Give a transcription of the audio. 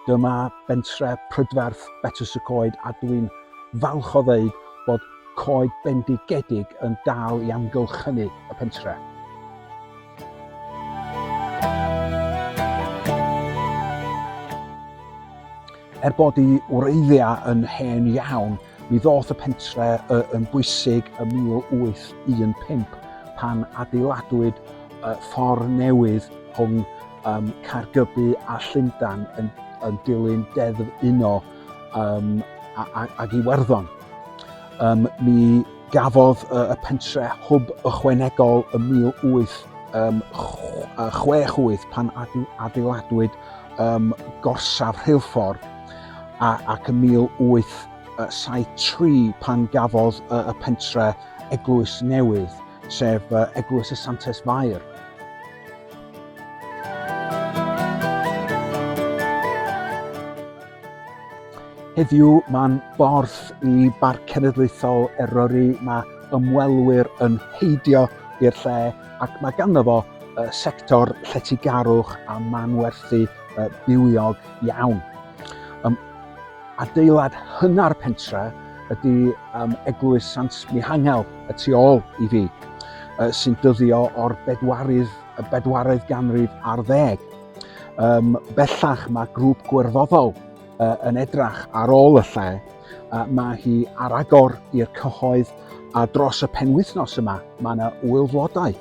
Dyma bentre prydferth Betws y Coed a dwi'n falch o ddeud bod coed bendigedig yn dal i amgylchynu y pentre. Er bod ei wreiddiau yn hen iawn, mi ddoth y pentre yn bwysig ym 1815 pan adeiladwyd ffordd newydd rhwng um, Caergybi a Llundain yn, yn dilyn deddf uno um, ag Iwerddon. Um, mi gafodd y pentre hwb ychwanegol ym 1868 pan adeiladwyd um, gorsaf rheilffordd a, ac ym 1873 pan gafodd y, y pentre eglwys newydd, sef Eglwys y Santes Fair. Heddiw mae'n borth i Barc Cenedlaethol Eryri, mae ymwelwyr yn heidio i'r lle ac mae ganddo fo sector lletygarwch a manwerthu bywiog iawn. Um, adeilad hynna'r pentre ydy um, Eglwys Sant Mihangel y tu ôl i fi, uh, sy'n dyddio o'r bedwaredd, y bedwaredd ganrif ar ddeg. Um, bellach mae grŵp gwirfoddol uh, yn edrach ar ôl y lle. Uh, mae hi ar agor i'r cyhoedd a dros y penwythnos yma mae yna wyl flodau.